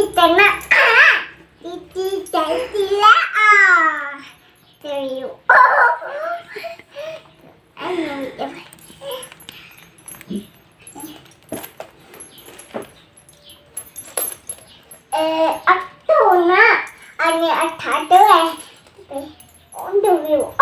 Tis tes mas, tis tis tes tis lawm os. Ob tug na, nws thav twb, ub Lawv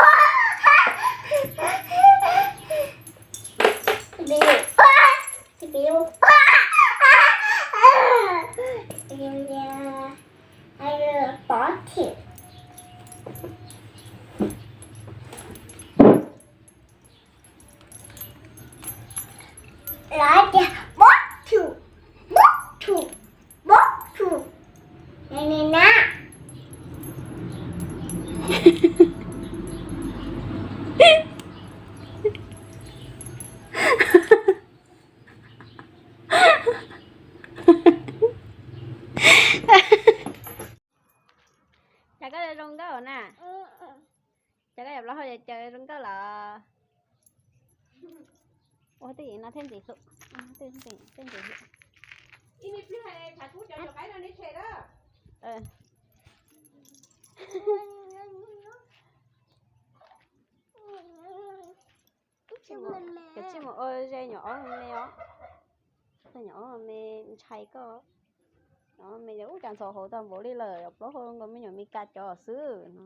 tias bottle, bottle, bottle. Nws nws na. Cas koj zoo nkauj na. Cas koj yuav plaub hau ces cas zoo nkauj los. Ua tej no thiaj ntxim hlub, tej ntxim hlub. Cov tsis mus ua ze nyuam ob me os. Nyuam ob me ntshai koj. Nyuam ob me yog ub cas ntxhov hauv tag npaum li lawm, plaub hau nkaus me nyuam Meskas cov xwb no.